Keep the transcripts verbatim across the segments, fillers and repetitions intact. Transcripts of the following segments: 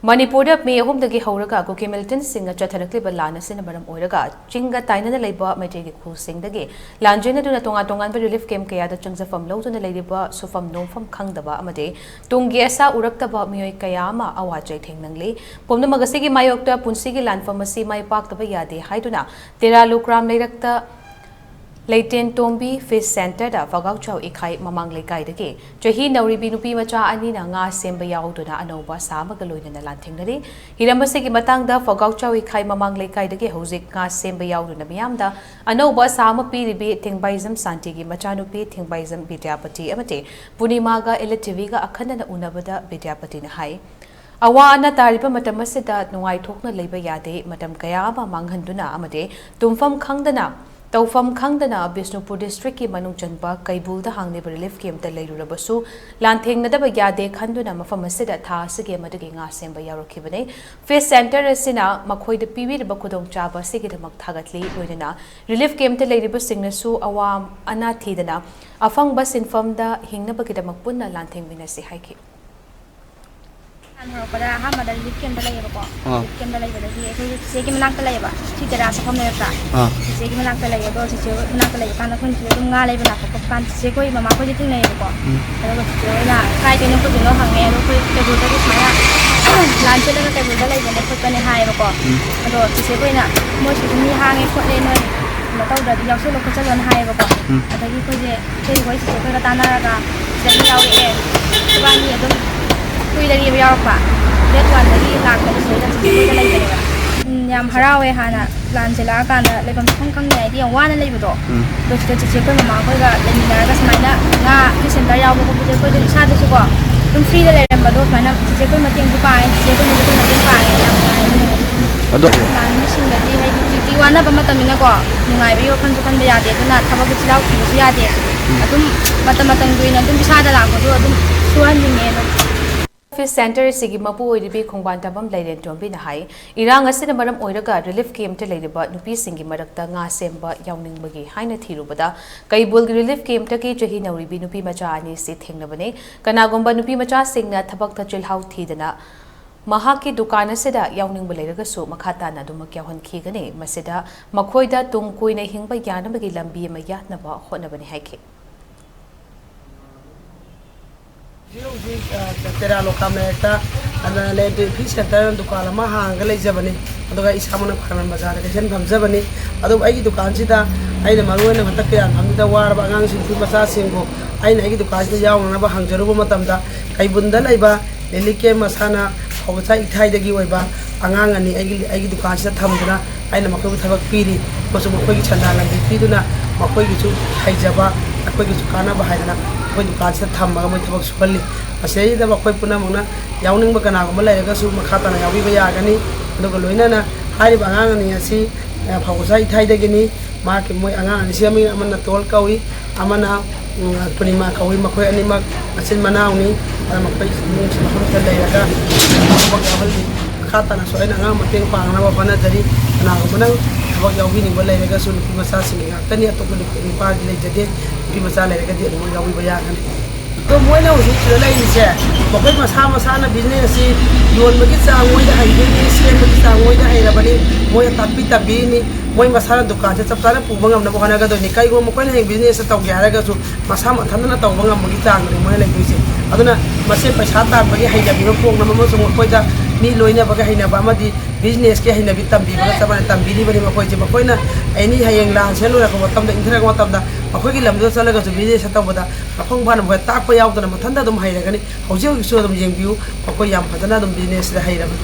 ꯃꯅꯤꯄꯨꯔꯗ ꯃꯦ ꯑꯍꯨꯝꯗꯒꯤ ꯍꯧꯔꯒ ꯀꯨꯀꯤ ꯃꯤꯂꯤꯇꯦꯟꯁꯤꯡꯅ ꯆꯠꯊꯔꯛꯂꯤꯕ ꯂꯥꯟ ꯑꯁꯤꯅ ꯃꯔꯝ ꯑꯣꯏꯔꯒ ꯆꯤꯡꯒ ꯇꯥꯏꯅꯅ ꯂꯩꯕ ꯃꯩꯇꯩꯒꯤ ꯈꯨꯜꯁꯤꯡꯗꯒꯤ ꯂꯥꯟꯖꯦꯟꯅꯗꯨꯅ ꯇꯣꯉꯥꯟ ꯇꯣꯉꯥꯟꯕ ꯔꯤꯂꯤꯐ ꯀꯦꯝꯞ ꯀꯌꯥꯗ ꯆꯪꯖꯐꯝ ꯂꯧꯗꯨꯅ ꯂꯩꯔꯤꯕ ꯁꯨꯐꯝ ꯅꯣꯝꯐꯝ ꯈꯪꯗꯕ ꯑꯃꯗꯤ ꯇꯨꯡꯒꯤ ꯑꯁꯥ ꯎꯔꯛꯇꯕ ꯃꯤꯑꯣꯏ ꯀꯌꯥ ꯑꯃ ꯑꯋꯥ ꯆꯩꯊꯦꯡ ꯅꯪꯂꯤ꯫ ꯄꯨꯝꯅꯃꯛ ꯑꯁꯤꯒꯤ ꯃꯥꯌꯣꯛꯇ ꯄꯨꯟꯁꯤꯒꯤ ꯂꯥꯟꯐꯝ ꯑꯁꯤ ꯃꯥꯏ ꯄꯥꯛꯇꯕ ꯌꯥꯗꯦ ꯍꯥꯏꯗꯨꯅ ꯇꯦꯔꯥ ꯂꯨꯀ꯭ꯔꯥꯝ ꯂꯩꯔꯛꯇ ꯂꯩꯇꯦꯟ ꯇꯣꯝꯕꯤ ꯐꯤꯁ ꯁꯦꯟꯇꯔꯗ ꯐꯒꯥꯎꯆꯥꯎ ꯏꯈꯥꯏ ꯃꯃꯥꯡ ꯂꯩꯀꯥꯏꯗꯒꯤ ꯆꯍꯤ ꯅꯧꯔꯤꯕꯤ ꯅꯨꯄꯤ ꯃꯆꯥ ꯑꯅꯤꯅ ꯉꯥ ꯁꯦꯝꯕ ꯌꯥꯎꯗꯨꯅ ꯑꯅꯧꯕ ꯑꯁꯥ ꯑꯃꯒ ꯂꯣꯏꯅꯅ ꯂꯥꯟꯊꯦꯡꯅꯔꯤ꯫ ꯍꯤꯔꯝ ꯑꯁꯤꯒꯤ ꯃꯇꯥꯡꯗ ꯐꯒꯥꯎꯆꯥꯎ ꯏꯈꯥꯏ ꯃꯃꯥꯡ ꯂꯩꯀꯥꯏꯗꯒꯤ ꯍꯧꯖꯤꯛ ꯉꯥ ꯁꯦꯝꯕ ꯌꯥꯎꯗꯨꯅ ꯃꯤꯌꯥꯝꯗ ꯑꯅꯧꯕ ꯑꯁꯥ ꯑꯃ ꯄꯤꯔꯤꯕꯤ ꯊꯦꯡꯕꯥꯏꯖꯝ ꯁꯥꯟꯇꯤꯒꯤ ꯃꯆꯥꯅꯨꯄꯤ ꯊꯦꯡꯕꯥꯏꯖꯝ ꯕꯤꯗ꯭ꯌꯥꯄꯇꯤ ꯑꯃꯗꯤ ꯄꯨꯔꯅꯤꯃꯥꯒ ꯏꯂꯤꯇꯤꯚꯤꯒ ꯑꯈꯟꯅꯅ ꯎꯅꯕꯗ ꯕꯤꯗ꯭ꯌꯥꯄꯇꯤꯅ ꯍꯥꯏ, ꯑꯋꯥ ꯑꯅꯥ ꯇꯥꯔꯤꯕ ꯃꯇꯝ ꯑꯁꯤꯗ ꯅꯨꯡꯉꯥꯏꯊꯣꯛꯅ ꯂꯩꯕ ꯌꯥꯗꯦ꯫ ꯃꯇꯝ ꯀꯌꯥ ꯑꯃ ꯃꯥꯡꯍꯟꯗꯨꯅ ꯑꯃꯗꯤ ꯇꯨꯝꯐꯝ ꯈꯪꯗꯅ, ꯇꯧꯐꯝ ꯈꯪꯗꯅ ꯕꯤꯁꯅꯨꯄꯨꯔ ꯗꯤꯁꯇ꯭ꯔꯤꯛꯀꯤ ꯃꯅꯨꯡ ꯆꯟꯕ ꯀꯩꯕꯨꯜꯗ ꯍꯥꯡꯂꯤꯕ ꯔꯤꯂꯤꯐ ꯀꯦꯝꯞꯇ ꯂꯩꯔꯨꯔꯕꯁꯨ ꯂꯥꯟꯊꯦꯡꯅꯗꯕ ꯌꯥꯗꯦ ꯈꯟꯗꯨꯅ ꯃꯐꯝ ꯑꯁꯤꯗ ꯊꯥ ꯑꯁꯤꯒꯤ ꯑꯃꯗꯒꯤ ꯉꯥ ꯁꯦꯝꯕ ꯌꯥꯎꯔꯛꯈꯤꯕꯅꯤ꯫ ꯐꯤꯁ ꯁꯦꯟꯇꯔ ꯑꯁꯤꯅ ꯃꯈꯣꯏꯗ ꯄꯤꯕꯤꯔꯤꯕ ꯈꯨꯗꯣꯡꯆꯥꯕ ꯑꯁꯤꯒꯤꯗꯃꯛ ꯊꯥꯒꯠꯂꯤ꯫ ꯂꯣꯏꯅꯅ ꯔꯤꯂꯤꯐ ꯀꯦꯝꯞꯇ ꯂꯩꯔꯤꯕꯁꯤꯡꯅꯁꯨ ꯑꯋꯥ ꯑꯅꯥ ꯊꯤꯗꯅ ꯑꯐꯪꯕ ꯁꯤꯟꯐꯝꯗ ꯍꯤꯡꯅꯕꯒꯤꯗꯃꯛ ꯄꯨꯟꯅ ꯂꯥꯟꯊꯦꯡꯃꯤꯟꯅꯁꯤ ꯍꯥꯏꯈꯤ꯫ ꯍꯥꯟꯅ ꯍꯧꯔꯛꯄꯗ ꯑꯍꯥꯟꯕꯗ ꯔꯤꯂꯤꯐ ꯀꯦꯝꯞꯇ ꯂꯩꯌꯦꯕꯀꯣ꯫ ꯑꯥ꯫ ꯔꯤꯂꯤꯐ ꯀꯦꯝꯞꯇ ꯂꯩꯕꯗꯒꯤ ꯑꯩꯈꯣꯏꯒꯤ ꯆꯤꯆꯦꯒꯤ ꯃꯅꯥꯛꯇ ꯂꯩꯌꯦꯕ꯫ ꯁꯤ ꯇꯦꯔꯥ ꯆꯠꯐꯝ ꯂꯩꯔꯛꯇ꯫ ꯑꯥ꯫ ꯆꯤꯆꯦꯒꯤ ꯃꯅꯥꯛꯇ ꯂꯩꯌꯦ꯫ ꯑꯗꯣ ꯆꯤꯆꯦ ꯃꯅꯥꯛꯇ ꯂꯩꯕ ꯀꯥꯟꯗ ꯑꯩꯈꯣꯏꯅ ꯁꯤꯗ ꯑꯗꯨꯝ ꯉꯥ ꯂꯩꯕ ꯂꯥꯛꯄ ꯈꯣꯠꯄ ꯀꯥꯟꯗ ꯆꯤꯆꯦ ꯑꯩꯈꯣꯏ ꯃꯃꯥꯈꯣꯏꯗꯤ ꯊꯦꯡꯅꯩꯌꯦꯕꯀꯣ꯫ ꯎꯝ꯫ ꯑꯗꯨꯒ ꯆꯤꯆꯦ ꯍꯣꯏꯅ ꯀꯥꯏ ꯀꯩꯅꯣ ꯄꯨꯗꯣꯏꯅꯣ ꯍꯪꯉꯦ꯫ ꯑꯗꯣ ꯑꯩꯈꯣꯏ ꯀꯩꯕꯨꯜꯗꯒꯤ ꯁꯨꯃꯥꯏꯅ ꯂꯥꯟ ꯆꯦꯜꯂꯒ ꯀꯩꯕꯨꯜꯗ ꯂꯩꯕꯅꯦ ꯈꯣꯠꯄꯅꯦ ꯍꯥꯏꯌꯦꯕꯀꯣ꯫ ꯎꯝ꯫ ꯑꯗꯣ ꯆꯤꯆꯦ ꯑꯩꯈꯣꯏꯅ ꯃꯣꯏꯁꯤꯁꯨ ꯃꯤ ꯍꯥꯡꯉꯦ ꯈꯣꯠꯂꯦ, ꯅꯣꯏ ꯀꯩꯅꯣ ꯇꯧꯗ꯭ꯔꯗꯤ ꯌꯥꯎꯁꯜꯂꯣ ꯈꯣꯠꯆꯜꯂꯣꯅ ꯍꯥꯏꯌꯦꯕꯀꯣ꯫ ꯎꯝ꯫ ꯑꯗꯒꯤ ꯑꯩꯈꯣꯏꯁꯦ ꯏꯆꯦ ꯍꯣꯏ ꯆꯤꯆꯦ ꯑꯩꯈꯣꯏꯒ ꯇꯥꯟꯅꯔꯒ ꯁꯤꯗꯒꯤ ꯌꯥꯎꯔꯛꯑꯦ꯫ ꯏꯕꯥꯅꯤ ꯑꯗꯨꯝ ꯀꯨꯏꯗꯔꯤꯕ ꯌꯥꯎꯔꯛꯄ꯫ ꯗꯦꯠ ꯋꯥꯟꯗꯒꯤ ꯂꯥꯛꯄꯗ ꯁꯤꯗꯩꯗ ꯆꯤꯆꯦ ꯑꯩꯈꯣꯏꯗ ꯂꯩꯕꯅꯦꯕ꯫ ꯎꯝ, ꯌꯥꯝ ꯍꯔꯥꯎꯋꯦ꯫ ꯍꯥꯟꯅ ꯂꯥꯟ ꯆꯦꯜꯂꯛꯑꯀꯥꯟꯗ ꯂꯩꯐꯝ ꯁꯨꯈꯪ ꯈꯪꯗꯦ ꯍꯥꯏꯗꯤ ꯌꯥꯝ ꯋꯥꯅ ꯂꯩꯕꯗꯣ꯫ ꯎꯝ꯫ ꯑꯗꯣ ꯁꯤꯗ ꯆꯤꯆꯦ ꯑꯩꯈꯣꯏ ꯃꯃꯥ ꯑꯩꯈꯣꯏꯒ ꯂꯩꯃꯤꯟꯅꯔꯒ ꯁꯨꯃꯥꯏꯅ ꯉꯥ ꯐꯤꯁ ꯁꯦꯟꯇꯔ ꯌꯥꯎꯕ ꯈꯣꯠꯄꯁꯦ ꯑꯩꯈꯣꯏꯗ ꯏꯁꯥꯗꯁꯨꯀꯣ ꯑꯗꯨꯝ ꯐ꯭ꯔꯤꯗ ꯂꯩꯔꯝꯕꯗꯣ ꯁꯨꯃꯥꯏꯅ ꯆꯤꯆꯦ ꯑꯩꯈꯣꯏ ꯃꯇꯦꯡꯁꯨ ꯄꯥꯡꯉꯦ, ꯆꯤꯆꯦ ꯑꯩꯈꯣꯏꯅꯁꯨ ꯑꯩꯈꯣꯏ ꯃꯇꯦꯡ ꯄꯥꯡꯉꯦ꯫ ꯌꯥꯝ ꯅꯨꯡꯉꯥꯏ꯫ ꯑꯗꯣ ꯂꯥꯟ ꯃꯤꯁꯤꯡꯗꯗꯤ ꯍꯥꯏꯗꯤ ꯍꯧꯖꯤꯛꯇꯤ ꯋꯥꯅꯕ ꯃꯇꯝꯅꯤꯅꯀꯣ ꯅꯨꯡꯉꯥꯏꯕꯒꯤ ꯋꯥꯈꯜꯁꯨ ꯈꯟꯕ ꯌꯥꯗꯦ꯫ ꯑꯗꯨꯅ ꯊꯕꯛꯇ ꯆꯤꯜꯍꯥꯎ ꯊꯤꯕꯁꯨ ꯌꯥꯗꯦ꯫ ꯎꯝ꯫ ꯑꯗꯨꯝ ꯃꯇꯝ ꯃꯇꯝꯒꯤ ꯑꯣꯏꯅ ꯑꯗꯨꯝ ꯏꯁꯥꯗ ꯂꯥꯛꯄꯗꯣ ꯑꯗꯨꯝ ꯁꯨꯍꯟꯅꯤꯡꯉꯦ ꯑꯗꯨꯝ꯫ ꯐꯤꯁ ꯁꯦꯟꯇꯔ ꯑꯁꯤꯒꯤ ꯃꯄꯨ ꯑꯣꯏꯔꯤꯕꯤ ꯈꯣꯡꯕꯥꯟ ꯇꯥꯕꯝ ꯂꯩꯔꯦꯟ ꯇꯣꯝꯕꯤꯅ ꯍꯥꯏ, ꯏꯔꯥꯡ ꯑꯁꯤꯅ ꯃꯔꯝ ꯑꯣꯏꯔꯒ ꯔꯤꯂꯤꯐ ꯀꯦꯝꯞꯇ ꯂꯩꯔꯤꯕ ꯅꯨꯄꯤꯁꯤꯡꯒꯤ ꯃꯔꯛꯇ ꯉꯥ ꯁꯦꯝꯕ ꯌꯥꯎꯅꯤꯡꯕꯒꯤ ꯍꯥꯏꯅ ꯊꯤꯔꯨꯕꯗ ꯀꯩꯕꯨꯜꯒꯤ ꯔꯤꯂꯤꯐ ꯀꯦꯝꯞꯇꯒꯤ ꯆꯍꯤ ꯅꯧꯔꯤꯕꯤ ꯅꯨꯄꯤ ꯃꯆꯥ ꯑꯅꯤ ꯑꯁꯤ ꯊꯦꯡꯅꯕꯅꯤ꯫ ꯀꯅꯥꯒꯨꯝꯕ ꯅꯨꯄꯤ ꯃꯆꯥꯁꯤꯡꯅ ꯊꯕꯛꯇ ꯆꯤꯜꯍꯥꯎ ꯊꯤꯗꯅ ꯃꯍꯥꯛꯀꯤ ꯗꯨꯀꯥꯟ ꯑꯁꯤꯗ ꯌꯥꯎꯅꯤꯡꯕ ꯂꯩꯔꯒꯁꯨ ꯃꯈꯥ ꯇꯥꯅ ꯑꯗꯨꯃꯛ ꯌꯥꯎꯍꯟꯈꯤꯒꯅꯤ꯫ ꯃꯁꯤꯗ ꯃꯈꯣꯏꯗ ꯇꯨꯡ ꯀꯣꯏꯅ ꯍꯤꯡꯕ ꯌꯥꯅꯕꯒꯤ ꯂꯝꯕꯤ ꯑꯃ ꯌꯥꯠꯅꯕ ꯍꯣꯠꯅꯕꯅꯤ ꯍꯥꯏꯈꯤ꯫ ꯍꯧꯖꯤꯛ ꯍꯧꯖꯤꯛ, ꯑ, ꯇꯦꯔꯥ ꯂꯣꯀꯥꯝ ꯂꯩꯔꯛꯇ, ꯑꯗ ꯂꯦꯟ ꯇꯨ ꯏꯐꯤ ꯁꯦꯟꯇꯔ ꯗꯨꯀꯥꯟ ꯑꯃ ꯍꯥꯡꯉꯒ ꯂꯩꯖꯕꯅꯤ꯫ ꯑꯗꯨꯒ ꯏꯁꯥꯃꯛꯅ ꯈ꯭ꯋꯥꯏꯔꯝꯕꯟ ꯕꯖꯥꯔꯗ ꯀꯩꯊꯦꯜ ꯐꯝꯖꯕꯅꯤ꯫ ꯑꯗꯨꯕꯨ ꯑꯩꯒꯤ ꯗꯨꯀꯥꯟꯁꯤꯗ ꯑꯩꯅ ꯃꯔꯨ ꯑꯣꯏꯅ ꯍꯟꯗꯛ ꯀꯌꯥꯟ ꯐꯝꯁꯤꯗ ꯋꯥꯔꯕ ꯑꯉꯥꯡꯁꯤꯡ, ꯅꯨꯄꯤ ꯃꯆꯥꯁꯤꯡꯕꯨ ꯑꯩꯅ ꯑꯩꯒꯤ ꯗꯨꯀꯥꯟꯁꯤꯗ ꯌꯥꯎꯅꯅꯕ ꯍꯥꯡꯖꯔꯨꯕ ꯃꯇꯝꯗ, ꯀꯩꯕꯨꯟꯗ ꯂꯩꯕ ꯂꯤꯂꯤ ꯀꯦꯝ ꯃꯁꯥꯅ ꯐꯧꯒꯆꯥ ꯏꯊꯥꯏꯗꯒꯤ ꯑꯣꯏꯕ ꯑꯉꯥꯡ ꯑꯅꯤ ꯑꯩꯒꯤ, ꯑꯩꯒꯤ ꯗꯨꯀꯥꯟꯁꯤꯗ ꯊꯝꯗꯨꯅ ꯑꯩꯅ ꯃꯈꯣꯏꯕꯨ ꯊꯕꯛ ꯄꯤꯔꯤ꯫ ꯃꯈꯣꯏꯁꯨ ꯃꯈꯣꯏꯒꯤ ꯁꯦꯟꯗꯥꯟ ꯂꯝꯕꯤ ꯄꯤꯗꯨꯅ ꯃꯈꯣꯏꯒꯤꯁꯨ ꯍꯩꯖꯕ, ꯑꯩꯈꯣꯏꯒꯤꯁꯨ ꯀꯥꯟꯅꯕ ꯍꯥꯏꯗꯅ ꯑꯩꯈꯣꯏ ꯗꯨꯀꯥꯟꯁꯤꯗ ꯊꯝꯃꯒ ꯃꯣꯏ ꯊꯕꯛ ꯁꯨꯍꯜꯂꯤ꯫ ꯃꯁꯤꯗꯩꯗ ꯑꯩꯈꯣꯏ ꯄꯨꯝꯅꯃꯛꯅ ꯌꯥꯎꯅꯤꯡꯕ ꯀꯅꯥꯒꯨꯝꯕ ꯂꯩꯔꯒꯁꯨ ꯃꯈꯥ ꯇꯥꯅ ꯌꯥꯎꯕꯤꯕ ꯌꯥꯒꯅꯤ꯫ ꯑꯗꯨꯒ ꯂꯣꯏꯅꯅ ꯍꯥꯏꯔꯤꯕ ꯑꯉꯥꯡ ꯑꯅꯤ ꯑꯁꯤ, ꯑ, ꯐꯧꯒꯆꯥ ꯏꯊꯥꯏꯗꯒꯤꯅꯤ꯫ ꯃꯍꯥꯛꯀꯤ ꯃꯣꯏ ꯑꯉꯥꯡ ꯑꯅꯤꯁꯤ, ꯑꯃꯅ ꯇꯣꯜ ꯀꯧꯏ, ꯑꯃꯅ, ꯎꯝ, ꯄꯨꯔꯅꯤꯃꯥ ꯀꯧꯏ꯫ ꯃꯈꯣꯏ ꯑꯅꯤꯃꯛ ꯃꯆꯤꯟ ꯃꯅꯥꯎꯅꯤ꯫ ꯑꯗ ꯃꯈꯣꯏ ꯏꯃꯨꯡꯁꯤ ꯃꯐꯝꯁꯤꯗ ꯂꯩꯔꯒ ꯊꯕꯛ ꯌꯥꯎꯍꯜꯂꯤ꯫ ꯃꯈꯥ ꯇꯥꯅꯁꯨ ꯑꯩꯅ ꯑꯉꯥꯡ ꯃꯇꯦꯡ ꯄꯥꯡꯅꯕ ꯍꯣꯠꯅꯖꯔꯤ꯫ ꯀꯅꯥꯒꯨꯝꯕꯅ ꯊꯕꯛ ꯌꯥꯎꯕꯤꯅꯤꯡꯕ ꯂꯩꯔꯒꯁꯨ ꯅꯨꯄꯤ ꯃꯆꯥꯁꯤꯡꯒꯤ ꯉꯥꯛꯇꯅꯤ, ꯑꯇꯣꯞꯄ ꯅꯨꯄꯤ ꯅꯨꯄꯥꯒꯤ ꯂꯩꯖꯗꯦ꯫ ꯅꯨꯄꯤ ꯃꯆꯥ ꯂꯩꯔꯒꯗꯤ ꯑꯗꯨꯝ ꯌꯥꯎꯕꯤꯕ ꯌꯥꯒꯅꯤ꯫ ꯑꯗꯣ ꯃꯣꯏꯅ ꯍꯧꯖꯤꯛ ꯁꯤꯗ ꯂꯩꯔꯤꯁꯦ, ꯃꯈꯣꯏ ꯃꯁꯥ ꯃꯁꯥꯅ ꯕꯤꯖꯤꯅꯦꯁꯁꯤ ꯌꯣꯟꯕꯒꯤ ꯆꯥꯡ ꯃꯣꯏꯗ ꯍꯩꯗꯣꯏꯅꯤ, ꯁꯦꯝꯕꯒꯤ ꯆꯥꯡ ꯃꯣꯏꯗ ꯍꯩꯔꯕꯅꯤ, ꯃꯣꯏꯅ ꯇꯥꯛꯄꯤ ꯇꯝꯕꯤꯔꯤꯅꯤ꯫ ꯃꯣꯏ ꯃꯁꯥꯅ ꯗꯨꯀꯥꯟꯁꯦ ꯆꯞ ꯆꯥꯅ ꯄꯨꯕ ꯉꯝꯅꯕ ꯍꯣꯠꯅꯒꯗꯣꯏꯅꯤ꯫ ꯀꯩꯒꯨꯝꯕ ꯃꯈꯣꯏꯅ ꯍꯌꯦꯡ ꯕꯤꯖꯤꯅꯦꯁꯁꯦ ꯇꯧꯒꯦ ꯍꯥꯏꯔꯒꯁꯨ ꯃꯁꯥ ꯃꯊꯟꯇꯅ ꯇꯧꯕ ꯉꯝꯕꯒꯤ ꯆꯥꯡꯗꯅꯤ ꯃꯣꯏꯅ ꯂꯩꯗꯣꯏꯁꯦ꯫ ꯑꯗꯨꯅ ꯃꯁꯤ ꯄꯩꯁꯥ ꯇꯥꯟꯕꯒꯤ ꯍꯩꯅꯕꯤ ꯑꯃ ꯄꯣꯛꯅꯕ ꯑꯃꯁꯨꯡ ꯃꯈꯣꯏꯗ ꯃꯤ ꯂꯣꯏꯅꯕꯒꯤ ꯍꯩꯅꯕ ꯑꯃꯗꯤ ꯕꯤꯖꯤꯅꯦꯁꯀꯤ ꯍꯩꯅꯕꯤ ꯇꯝꯕꯤꯕꯒ ꯆꯞ ꯃꯥꯟꯅꯩ, ꯇꯝꯕꯤꯔꯤꯕꯅꯤ ꯃꯈꯣꯏꯁꯦ꯫ ꯃꯈꯣꯏꯅ ꯑꯦꯅꯤ ꯍꯌꯦꯡ ꯂꯥꯟꯁꯦ ꯂꯣꯏꯔꯛꯄ ꯃꯇꯝꯗ, ꯏꯪꯊꯔꯛꯄ ꯃꯇꯝꯗ ꯃꯈꯣꯏꯒꯤ ꯂꯝꯗꯨꯗ ꯆꯠꯂꯒꯁꯨ ꯕꯤꯖꯤꯅꯦꯁ ꯇꯧꯕꯗ ꯃꯄꯨꯡ ꯐꯥꯅ ꯃꯈꯣꯏ ꯇꯥꯛꯄ ꯌꯥꯎꯗꯅ ꯃꯊꯟꯇ ꯑꯗꯨꯝ ꯍꯩꯔꯒꯅꯤ꯫ ꯍꯧꯖꯤꯛ ꯍꯧꯖꯤꯛꯁꯨ ꯑꯗꯨꯝ ꯌꯦꯡꯕꯤꯌꯨ, ꯃꯈꯣꯏ ꯌꯥꯝ ꯐꯖꯅ ꯑꯗꯨꯝ ꯕꯤꯖꯤꯅꯦꯁꯁꯤꯗ ꯍꯩꯔꯕꯅꯤ꯫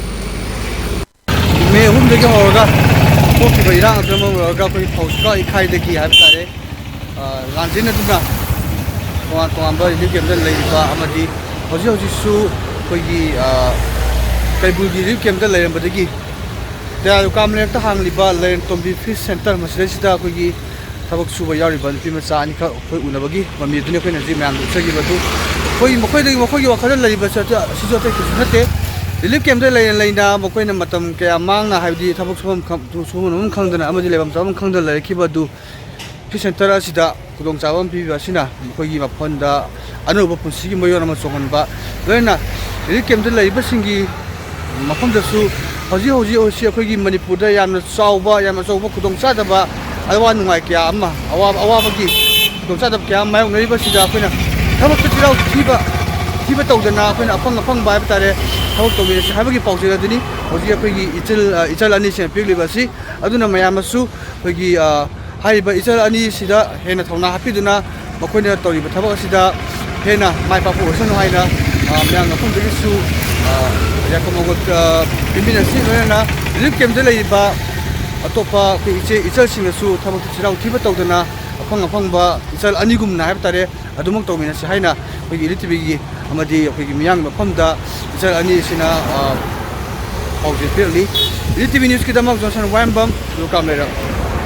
ꯃꯦ ꯑꯍꯨꯝꯗꯒꯤ ꯍꯧꯔꯒ ꯊꯣꯛꯈꯤꯕ ꯏꯔꯥꯡ ꯑꯗꯨꯅ ꯃꯔꯝ ꯑꯣꯏꯔꯒ ꯑꯩꯈꯣꯏꯒꯤ ꯐꯧꯁꯤꯀꯥ ꯏꯈꯥꯏꯗꯒꯤ ꯍꯥꯏꯕ ꯇꯥꯔꯦ, ꯑ, ꯂꯥꯟꯖꯦꯟꯅꯗꯨꯅ ꯇꯣꯉꯥꯟ ꯇꯣꯉꯥꯟꯕ ꯔꯤꯂꯤꯐ ꯀꯦꯝꯞꯇ ꯂꯩꯔꯤꯕ ꯑꯃꯗꯤ ꯍꯧꯖꯤꯛ ꯍꯧꯖꯤꯛꯁꯨ ꯑꯩꯈꯣꯏꯒꯤ, ꯑ, ꯀꯩꯕꯨꯜꯒꯤ ꯔꯤꯂꯤꯐ ꯀꯦꯝꯞꯇ ꯂꯩꯔꯝꯕꯗꯒꯤ ꯇꯦꯔꯥ ꯂꯨꯀꯥꯝ ꯂꯩꯔꯛꯇ ꯍꯥꯡꯂꯤꯕ ꯂꯦꯟ ꯇꯣꯝꯕꯤ ꯐꯤꯁ ꯁꯦꯟꯇꯔ ꯃꯁꯤꯗꯩꯁꯤꯗ ꯑꯩꯈꯣꯏꯒꯤ ꯊꯕꯛ ꯁꯨꯕ ꯌꯥꯎꯔꯤꯕ ꯅꯨꯄꯤ ꯃꯆꯥ ꯑꯅꯤꯈꯛ ꯑꯩꯈꯣꯏ ꯎꯅꯕꯒꯤ ꯃꯃꯤꯗꯨꯅꯤ ꯑꯩꯈꯣꯏꯅ ꯍꯧꯖꯤꯛ ꯃꯌꯥꯝꯗ ꯎꯠꯆꯈꯤꯕꯗꯨ꯫ ꯑꯩꯈꯣꯏ ꯃꯈꯣꯏꯗꯒꯤ, ꯃꯈꯣꯏꯒꯤ ꯋꯥꯈꯜꯗ ꯂꯩꯔꯤꯕꯁꯦ ꯑꯇꯩ, ꯑꯁꯤꯁꯨ ꯑꯇꯩ ꯀꯩꯁꯨ ꯅꯠꯇꯦ꯫ ꯔꯤꯂꯤꯐ ꯀꯦꯝꯞꯇ ꯂꯩꯅ ꯂꯩꯅ ꯃꯈꯣꯏꯅ ꯃꯇꯝ ꯀꯌꯥ ꯃꯥꯡꯅ, ꯍꯥꯏꯕꯗꯤ ꯊꯕꯛ ꯁꯨꯐꯝ ꯈꯪ-, ꯁꯨꯐꯝ ꯅꯣꯝꯐꯝ ꯈꯪꯗꯅ ꯑꯃꯗꯤ ꯂꯩꯐꯝ ꯆꯥꯐꯝ ꯈꯪꯗꯅ ꯂꯩꯔꯛꯈꯤꯕ ꯑꯗꯨ ꯐꯤꯁ ꯁꯦꯟꯇꯔ ꯑꯁꯤꯗ ꯈꯨꯗꯣꯡꯆꯥꯕ ꯑꯃ ꯄꯤꯕꯤꯕ ꯑꯁꯤꯅ ꯃꯈꯣꯏꯒꯤ ꯃꯐꯝꯗ ꯑꯅꯧꯕ ꯄꯨꯟꯁꯤꯒꯤ ꯃꯌꯣꯟ ꯑꯃ ꯆꯣꯡꯍꯟꯕ, ꯂꯣꯏꯅꯅ ꯔꯤꯂꯤꯐ ꯀꯦꯝꯞꯇ ꯂꯩꯔꯤꯕꯁꯤꯡꯒꯤ ꯃꯐꯝꯗꯁꯨ ꯍꯧꯖꯤꯛ ꯍꯧꯖꯤꯛ ꯍꯧꯖꯤꯛ ꯑꯩꯈꯣꯏꯒꯤ ꯃꯅꯤꯄꯨꯔꯗ ꯌꯥꯝꯅ ꯆꯥꯎꯕ, ꯌꯥꯝꯅ ꯑꯆꯧꯕ ꯈꯨꯗꯣꯡꯆꯥꯗꯕ, ꯑꯋꯥ ꯅꯨꯡꯉꯥꯏ ꯀꯌꯥ ꯑꯃ, ꯑꯋꯥꯕ, ꯑꯋꯥꯕꯒꯤ ꯈꯨꯗꯣꯡꯆꯥꯗꯕ ꯀꯌꯥ ꯑꯃ ꯃꯥꯌꯣꯛꯅꯔꯤꯕꯁꯤꯗ ꯑꯩꯈꯣꯏꯅ ꯊꯕꯛꯇ ꯆꯤꯜꯍꯥꯎ ꯊꯤꯕ, ꯊꯤꯕ ꯇꯧꯗꯅ ꯑꯩꯈꯣꯏꯅ ꯑꯐꯪ ꯑꯐꯪꯕ ꯍꯥꯏꯕ ꯇꯥꯔꯦ, ꯊꯕꯛ ꯇꯧꯃꯤꯟꯅꯁꯤ ꯍꯥꯏꯕꯒꯤ ꯄꯥꯎꯖꯦꯜ ꯑꯗꯨꯅꯤ ꯍꯧꯖꯤꯛ ꯑꯩꯈꯣꯏꯒꯤ ꯏꯆꯜ, ꯑ, ꯏꯆꯜ ꯑꯅꯤꯁꯤꯅ ꯄꯤꯔꯛꯂꯤꯕ ꯑꯁꯤ꯫ ꯑꯗꯨꯅ ꯃꯌꯥꯝꯅꯁꯨ ꯑꯩꯈꯣꯏꯒꯤ, ꯑ, ꯍꯥꯏꯔꯤꯕ ꯏꯆꯜ ꯑꯅꯤꯁꯤꯗ ꯍꯦꯟꯅ ꯊꯧꯅꯥ ꯍꯥꯞꯄꯤꯗꯨꯅ ꯃꯈꯣꯏꯅ ꯇꯧꯔꯤꯕ ꯊꯕꯛ ꯑꯁꯤꯗ ꯍꯦꯟꯅ ꯃꯥꯏ ꯄꯥꯛꯄ ꯑꯣꯏꯁꯅꯨ ꯍꯥꯏꯅ, ꯑ, ꯃꯌꯥꯝ ꯃꯐꯝꯗꯒꯤꯁꯨ, ꯑ, ꯌꯥꯏꯐ ꯃꯪꯒꯣꯜ, ꯑ, ꯄꯤꯕꯤꯅꯁꯤ꯫ ꯂꯣꯏꯅꯅ ꯔꯤꯂꯤꯐ ꯀꯦꯝꯞꯇ ꯂꯩꯔꯤꯕ ꯑꯇꯣꯞꯄ ꯑꯩꯈꯣꯏ ꯏꯆꯦ ꯏꯆꯜꯁꯤꯡꯅꯁꯨ ꯊꯕꯛꯇ ꯆꯤꯜꯍꯥꯎ ꯊꯤꯕ ꯇꯧꯗꯅ ꯑꯐꯪ ꯑꯐꯪꯕ ꯏꯆꯜ ꯑꯅꯤꯒꯨꯝꯅ ꯍꯥꯏꯕ ꯇꯥꯔꯦ, ꯑꯗꯨꯃꯛ ꯇꯧꯃꯤꯟꯅꯁꯤ ꯍꯥꯏꯅ ꯑꯩꯈꯣꯏꯒꯤ ꯏꯂꯤꯠ ꯇꯤꯚꯤꯒꯤ ꯑꯃꯗꯤ ꯑꯩꯈꯣꯏꯒꯤ ꯃꯤꯌꯥꯝꯒꯤ ꯃꯐꯝꯗ ꯏꯆꯜ ꯑꯅꯤ ꯑꯁꯤꯅ, ꯑ, ꯄꯥꯎꯖꯦꯜ ꯄꯤꯔꯛꯂꯤ꯫ ꯏꯂꯤꯠ ꯇꯤꯚꯤ ꯅ꯭ꯌꯨꯁꯀꯤꯗꯃꯛ ꯖꯣꯟꯁꯟ ꯋꯥꯌꯦꯝꯕꯝ, ꯂꯨꯀꯥꯝ ꯂꯩꯔꯛ꯫